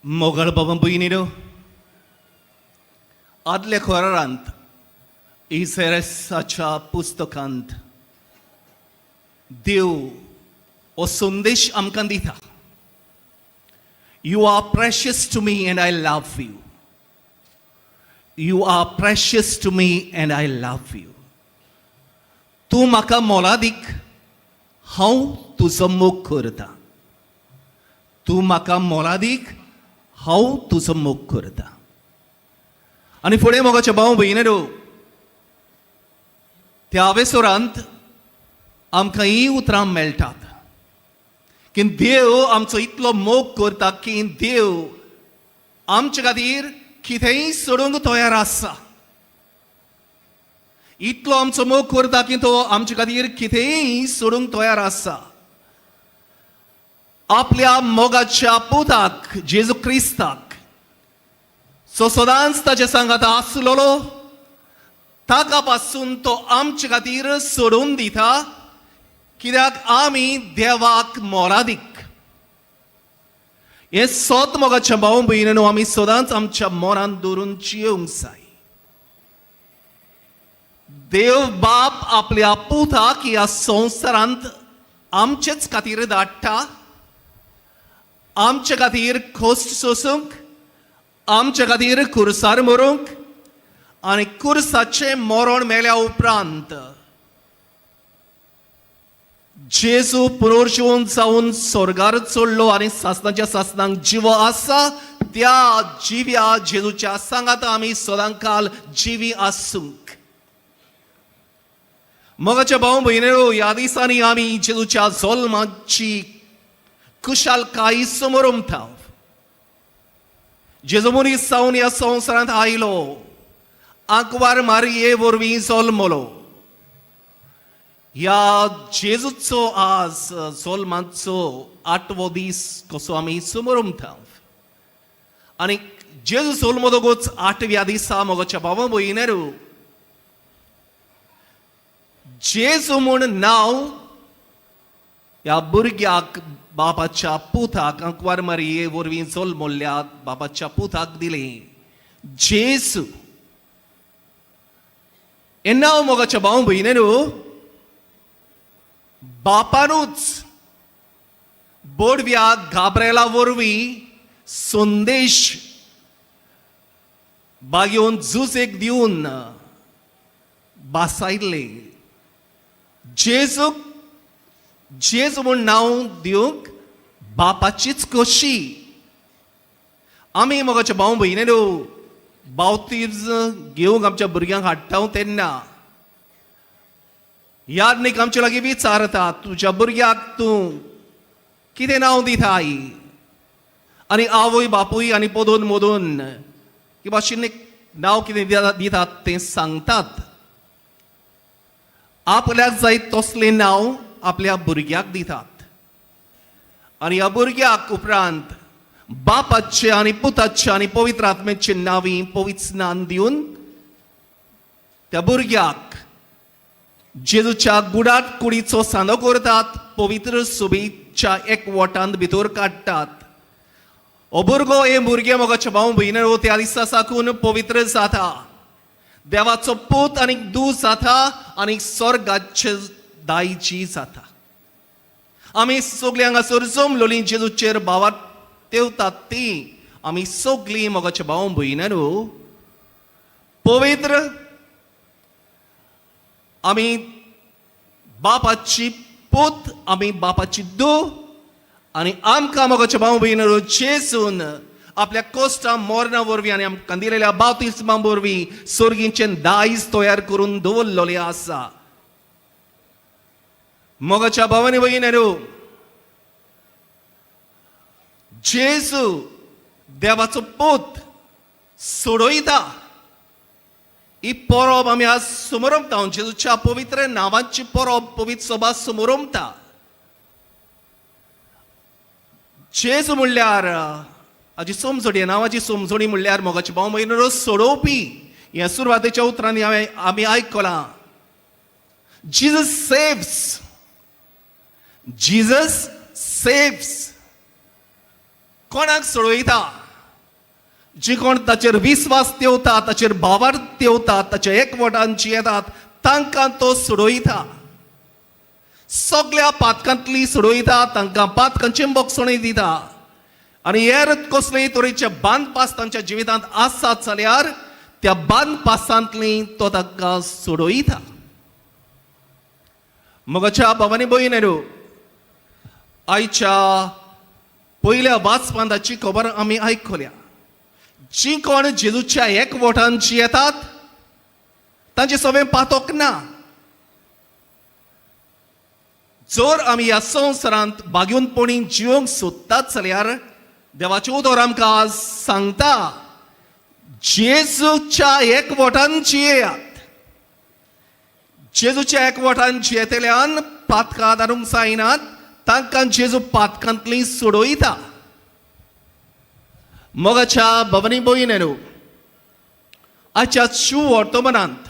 मोगाळ बाबा भयणीनो, आदल्या करारांत इसेरसाच्या पुस्तकांत देव हो संदेश आमकां दिता, "You are precious to me and I love you. You are precious to me and I love you." तूं म्हाका मोलादीक, हांव तुजो मोग करता. तूं म्हाका मोलादीक, हांव तुजो मोग करता. आनी फुडें, मोगाच्या भाव भयणीनो, त्या आवेसोरांत आमकां हीं उतरां मेळटात की देव आमचो इतलो मोग करता की देव आमचे खातीर कितेंय सोडूंक तयार आसा. इतलो आमचो मोग करता की तो आमचे खातीर कितेंय सोडूंक तयार आसा. आपल्या मोगाच्या पुताक, जेजू क्रिस्ताक, सो सदांच ताचे सांगात आसलेलो, ताका पासून तो आमचे खातीर सोडून दिता, कित्याक आमी देवाक मोलादीक. हें सत, मोगाच्या भाव भयणीनो, आमी सदांच आमच्या मनांत दवरून जियोंक जाय. देव बाप आपल्या पुताक ह्या संवसारांत आमचेच खातीर धाडटा, आमचे खातीर खोस्ट सोसूंक, आमचे खातीर कुर्सार मरूंक. आनी कुर्साचें मरण मेल्या उपरांत जेजू पुनर्जिवन जावन स्वर्गार चडलो आनी सासणाच्या सासणाक जिवो आसा. त्या जिव्या जेजूच्या सांगात आमी सदांकाल जिवी आसूंक. मोगाच्या भाव भयणीनो, ह्या दिसांनी आमी जेजूच्या जल्माची खुशालकाय समरमता. जेजू मनीस जावन ह्या संवसारांत आयलो, आंकवार मारये वरवीं जल्मलो. ह्या जेजूचो आज जल्माचो आठवो दीस कसो आमी समरमता. आनी जेजू जल्मतकूच आठव्या दिसा, मोगाच्या भावा भयणीनो, जेजू म्हूण नांव ह्या भुरग्याक, बापाच्या पुताक, आंकवार मारये वरवीं जल्मल्ल्या बापाच्या पुताक दिलें. जेजू हें नांव, मोगाच्या भाव भयणीनो, बापानूच बोडव्या गाब्रेला वरवीं संदेश बागेवन जुजेक दिवन बासायल्ले. जेजूक जेजू म्हूण नांव दिवंक बापाचीच खोशी. आमी, मोगाच्या भाव भयणीनो, बावतीज घेवंक आमच्या भुरग्यांक हाडटा तेन्ना यादनीक आमचे लागीं विचारता, तुज्या भुरग्याक तूं कितें नांव दिताय? आनी आवय बापूय आनी पदून मदून की भाशेन एक नांव कितें दितात तें सांगतात. आपल्याक जाय तसलें नांव आपल्या भुरग्याक दितात. आनी ह्या भुरग्याक उपरांत बापाचे आनी पुताचे आनी पवित्र आत्म्याचे नांवी पवित्र स्नान दिवन त्या भुरग्याक जेजूच्या गुडात कुडीचो सांदो करतात, पवित्र सुबीच्या एक वटांत भितर काडटात. हो भुरगो, हे भुरगे, मोगाच्या भाव भयणीनो, त्या दिसा साकून पवित्र जाता, देवाचो पूत आनी दूत जाता आनी स्वर्गाचे दायजी जाता. आमी सगळीं हांगासर जमलोली, जेजूचेर भावार्थ तेवतात ती आमी सगळीं, मोगाच्या भाव भयणीनो, पवित्र. आमी बापाची पूत, आमी बापाची दू. आनी आमकां, मोगाच्या भाव भयणीनो, जेजून आपल्या कोश्टा मोरना वरवीं आनी आमकां दिलेल्या बाप्तिस्मा वरवीं सोर्गींचें दायज तयार करून दवरलेलें आसा. मोगाच्या भावानी भयणीनो, जेजू देवाचो पूत सोडयता. ही परब आमी आज समरमता. जेजूच्या पवित्र नांवाची परब, पवित्र सभा समरमता. जेजू म्हणल्यार हाजी समजणी, नांवाची समजणी म्हणल्यार, मोगाचे भाव भयणीनो, सोडोवपी. ह्या सुरवातेच्या उतरांनी हांवें आमी आयकलां, Jesus saves, Jesus saves. कोणाक सोडयता? जी कोण ताचेर विस्वास देवता, ताचेर भावार्थ देवता, ताच्या एकवटान जियेतात, तांकां तो सोडयता. सगल्या पातकांतली सोडयता, तांकां पातकांची भोगसणी दिता आनी हेर कसलेय तरेचे बांदपास तांच्या जिवितांत आसात जाल्यार त्या बांदपासांतली तो तांकां सोडयता. मोगाच्या भावांनी भयणींनो, आयच्या पयल्या वाचपांताची खबर आमी आयकल्या. जी कोण जेजूच्या एकवटान जियेतात तांचे सगळें पातोक ना. जर आमी ह्या संवसारांत भाग्योनपणी जिवंक सोदतात जाल्यार देवाचें उतर आमकां आज सांगता, जेजूच्या एकवटान जियेयात. जेजूच्या एकवटान जियेतल्यान पातकां धाडूंक जायनात, तांकां जेजू पातकांतली सोडयता. मोगाच्या भवनी भयणींनो, आयच्या शू वर्तमानांत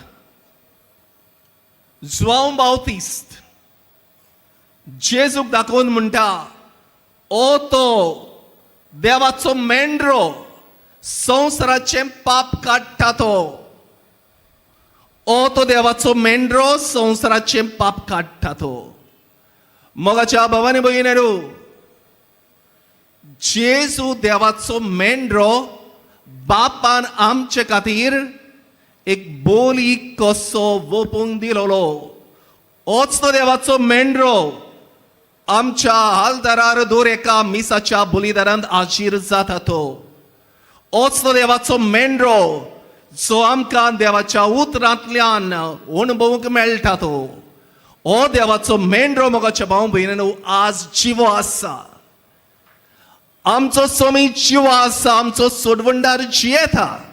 जुआंव बावतिस्त जेजूक दाखोवन म्हणटा, ओ तो देवाचो मेंढरो, संवसाराचें पाप काडटा तो. ओ तो देवाचो मेंढरो, संवसाराचें पाप काडटा तो. मोगाच्या भवानी भयणींनो, जेजू देवाचो मेंढरो बापान आमचे खातीर एक बोली कसो वोपूंक दिलोलो. होच तो देवाचो मेंढरो आमच्या हालदारार दर एका मिसाच्या बलिदारांत हाजीर जाता तो. होच तो देवाचो मेंढरो जो आमकां देवाच्या उतरांतल्यान अणभवूंक मेळटा तो. हो देवाचो मेंढरो, मोगाच्या भाव भयणींनो, आज जिवो आसा. आमचो सोमी जिवो आसा, आमचो सोडवणदार जियेता.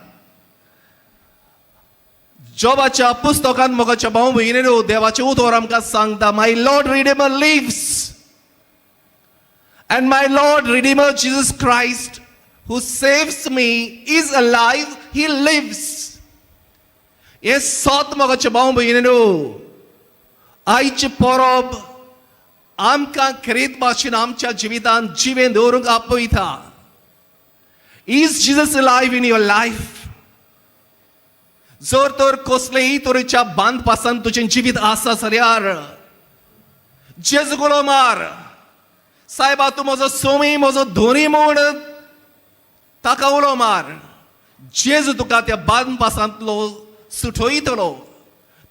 जोबाच्या पुस्तकांत, मोगाच्या भाव भयणींनो, देवाचें उतर आमकां सांगता, "My Lord Redeemer lives and my Lord Redeemer Jesus Christ who saves me is alive, he lives." हें सत, मोगाचे भाव भयणींनो, आयची परब आमकां खेरीत भाशेन आमच्या जिवितांत जिवें दवरूंक आपयता. Is Jesus alive in your life? जर तर कसलेय तरेच्या बांदपासान तुजें जिवीत आसा जाल्यार जेजू उलो मार. सायबा, तूं म्हजो सोमी, म्हजो धनी म्हूण ताका उलो मार. जेजू तुका त्या बांदपासांतलो सुटयतलो.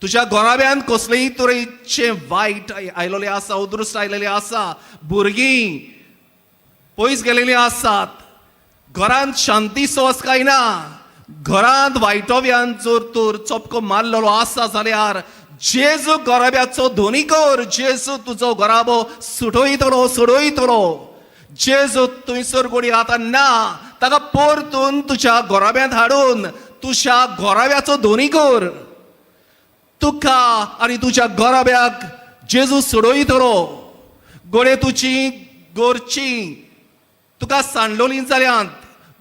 तुज्या घराब्यांत कसलेय तरेचें वायट आयलेलें आसा, अदृश्ट आयलेलें आसा, भुरगीं पयस गेलेलीं आसात, घरांत शांती सोस काय ना, घरांत वायटोव्यान जर तर चपको मारलेलो आसा जाल्यार जेजू घराब्याचो धनी कर. जेजू तुजो घराबो सुटयतलो, सोडयतलो. जेजू थंयसर घोडी आतां ना, ताका परतून तुज्या घराब्यांत हाडून तुज्या घराब्याचो धनी कर. तुका आनी तुज्या घराब्याक जेजू सोडयतलो. घोडे तुजी गोरची तुका सांडलोली जाल्यात,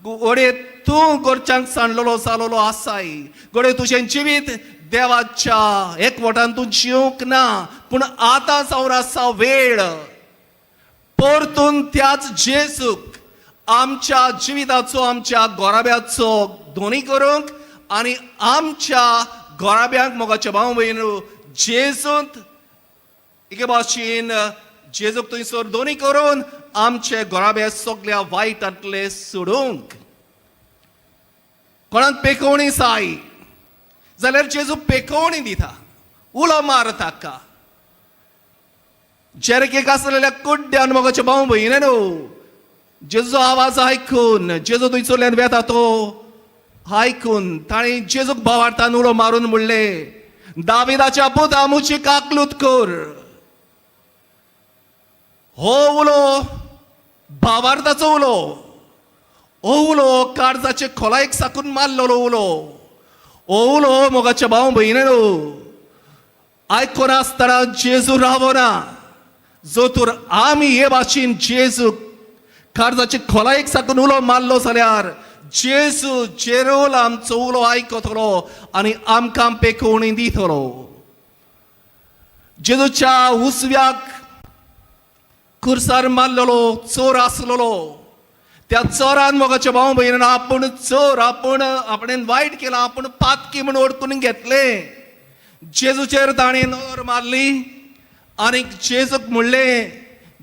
घोडे तूं गोरच्यांक सांडलेलो जालोलो आसाय, घोडे तुजें जिवीत देवाच्या एकवटान तूं जिवंक ना, पूण आतां जावन आसा वेळ परतून त्याच जेजूक आमच्या जिविताचो, आमच्या घराब्याचो धनी करूंक आनी आमच्या घराब्यांक, मोगाच्या भाव भयण, जेजूंत एके भाशेन जेजूक थंयसर धनी करून आमचे घराबे सगल्या वायटांतले सोडूंक. कोणाक पेकोवणी जाय जाल्यार जेजू पेकोवणी दिता. उलो मार ताका. जेरकेक आसलेल्या कुड्ड्यान, मोगाचे भाव भयणीनो, जेजूचो आवाज आयकून, जेजू थंयसरल्यान वेता तो आयकून ताणें जेजूक भावार्थान उलो मारून म्हणलें, "दाविदाच्या पुता, मुची काकलूत कर." हो उलो भावार्थाचो उलो. हो उलो काळजाचे खोलायेक साकून मारलेलो उलो. हो उलो, मोगाच्या भाव भयणीनो, आयकून आसतना जेजू रावना. जो तर आमी हे भाशेन जेजू काळजाचे खोलायेक साकून उलो मारलो जाल्यार जेजू जेरोल आमचो उलो आयकतलो आनी आमकां पेकोवणी दितलो. जेजूच्या उजव्याक कुर्सार मारलेलो चोर आसलेलो. त्या चोरान मोगाच्या भाव भयणीन आपूण चोर, आपूण आपणेन वायट केलां, आपूण पातकी म्हूण ओडकून घेतलें. जेजूचेर ताणें नदर मारली आनी जेजूक म्हणलें,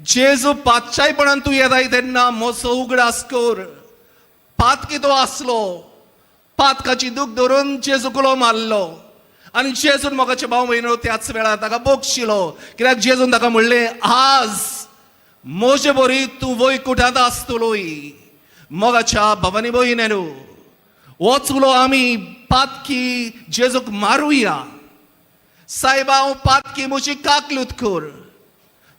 जेजू, पातशायपणान तूं येताय तेन्ना म्हजो उगडास कर. पातकी तो आसलो. पातकाची दूख धरून जेजूक उलो मारलो आनी जेजून मोगाचे भाव भयणीनो त्याच वेळार ताका बक्षिलो, कित्याक जेजून ताका म्हणलें, आज म्हजे बरी तूं वैकुठांत आसतलोय. मोगाच्या भवानी भयणीनो, होच उलो आमी पातकी जेजूक मारुया. सायबा, हांव पातकी, म्हजी काकलूत कर.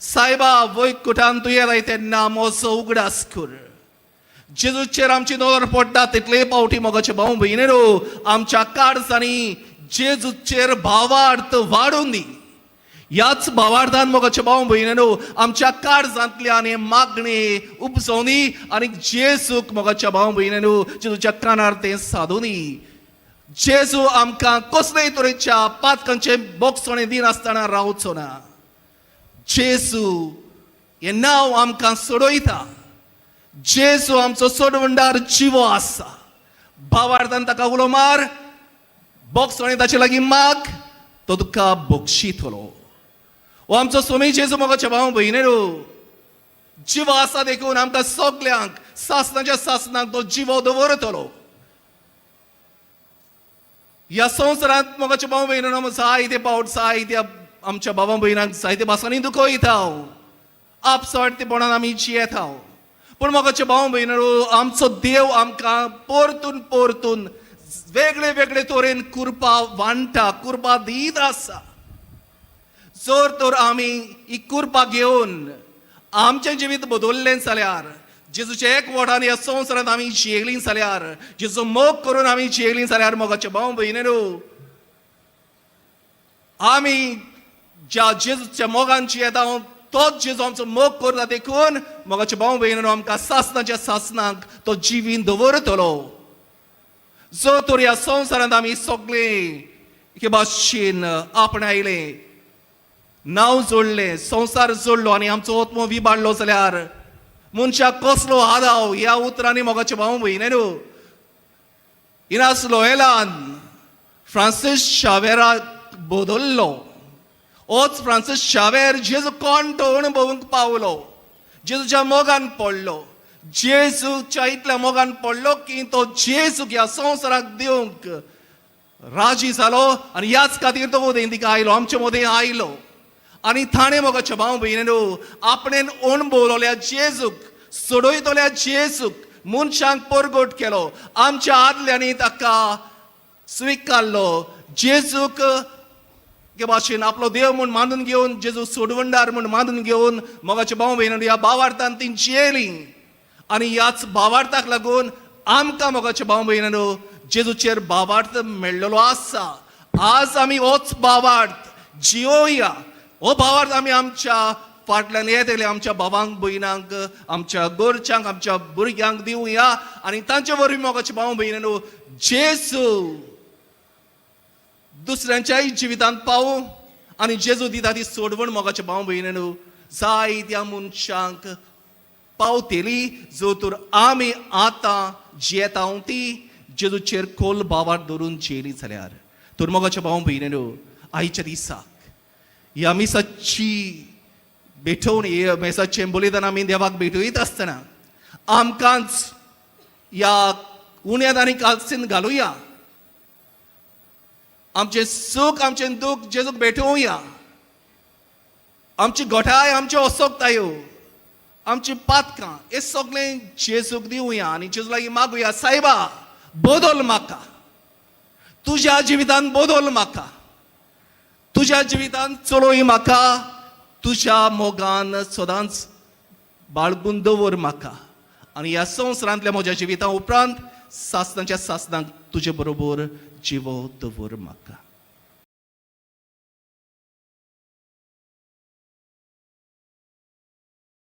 सायबा, वैकुठान तूं येताय तेन्ना म्हजो उगडास कर. जेजूचेर आमची नदर पडटा तितले फावटी मोगाचे भाव भयणीनो आमच्या काळजांनी जेजूचेर भावार्थ वाडून दी. ह्याच भावार्थान मोगाचे भाव भयणीनो आमच्या काळजांतल्यान हें मागणें उपजोवनी आनी जेजूक मोगाच्या भाव भयणीनो जेजूच्या कानार तें सादोनी. जेजू आमकां कसलेय तरेच्या पातकांचे बोगसणे दिनासतना रावचो ना. जेजू हें नांव आमकां सोडयता. जेजू आमचो सोडवंडार जिवो आसा. भावार्थान ताका उलो मार, बोगसणे ताचे लागीं माग, तो तुका बक्षितलो. हो आमचो स्वामी जेजू मोगाच्या भाव भयणीनो जिवो आसा, देखून आमकां सगल्यांक सासनाच्या सासनाक तो जिवो दवरतलो. ह्या संवसारांत मोगाच्या भाव भयणीनो जायते पावट जायत्या आमच्या भावा भयणांक जायते भासांनी दुखयता, आपसवार्थीपणान आमी जियेता. पूण मोगाचे भाव भयणीनो आमचो देव आमकां परतून परतून वेगळे वेगळे तरेन कुरपा वांटा, कुरपा दीत आसा. जर तर आमी ही कुरपा घेवन आमचें जिवीत बदललें जाल्यार, जेजूच्या एक वटान ह्या संवसारांत आमी जियेलीं जाल्यार, जेजू मोग करून आमी जियेलीं जाल्यार, मोगाचे भाव भयणीनो आमी ज्या जेजूच्या मोगान जियेता तोच जेजू आमचो मोग करता. देखून मोगाचे भाव भयणीनो आमकां सासनाच्या सासनाक तो जिवीन दवरतलो. जो तर ह्या संवसारांत आमी सगळे एके भाशेन आपणायले, नांव जोडलें, संवसार जोडलो आनी आमचो आत्मो विबाडलो जाल्यार मनशाक कसलो आदाव? ह्या उतरांनी मोगाचे भाव भयणीनो इनास लोयलान फ्रांसीस शावेराक बदल्लो. होच फ्रांसीस शावेर जेजू कोण तो अणभवूंक पावलो, जेजूच्या मोगान पडलो. जेजूच्या इतल्या मोगान पडलो की तो जेजूक ह्या संवसाराक दिवंक राजी जालो आनी ह्याच खातीर तो उदेंतीक आयलो, आमचे मदें आयलो आनी ताणें मोगाच्या भाव भयणीनो आपणेन अणभवलोल्या जेजूक, सोडयतल्या जेजूक मनशांक परगट केलो. आमच्या आदल्यांनी ताका स्विकारलो, जेजूक एके भाशेन आपलो देव म्हूण मानून घेवन, जेजू सोडवणदार म्हूण मानून घेवन मोगाच्या भाव भयणीनो ह्या भावार्थान ती जियेली आनी ह्याच भावार्थाक लागून आमकां मोगाच्या भाव भयणीनो जेजूचेर भावार्थ मेळ्ळेलो आसा. आज आमी होच भावार्थ जियोया. हो भावार्थ आमी आमच्या फाटल्यान येतले आमच्या भावांक, भयणांक, आमच्या गोरच्यांक, आमच्या भुरग्यांक दिवया आनी तांचे वरवीं मोगाच्या भाव भयणीनो जेजू दुसऱ्यांच्याय जिवितांत पावूं आनी जेजू दिता ती सोडवण मोगाच्या भाव भयणीनो जायत्या मनशांक पावतली, जो तर आमी आतां जियेता ती जेजूचेर खोल भावार धरून जियेली जाल्यार. तर मोगाच्या भाव भयणीनो आयच्या दिसाक ह्या मिसाची भेटवणी, मिसाचें बलिदान आमी देवाक भेटयत आसतना आमकांच ह्या उण्यांत आनी कालसीन घालुया. आमचें सूख, आमचें दूख जेजूक भेटोवया. आमची घटाय, आमच्यो असोकतायो, आमची पातकां हे सगळें जेजूक दिवया आनी जेजू लागीं मागुया, सायबा, बदल म्हाका, तुज्या जिवितान बदल म्हाका, तुज्या जिवितान चलोय म्हाका, तुज्या मोगान सदांच बाळगून दवर म्हाका आनी ह्या संवसारांतल्या म्हज्या जिविता उपरांत सासनाच्या सासनाक तुजे बरोबर जिवो दवर म्हाका.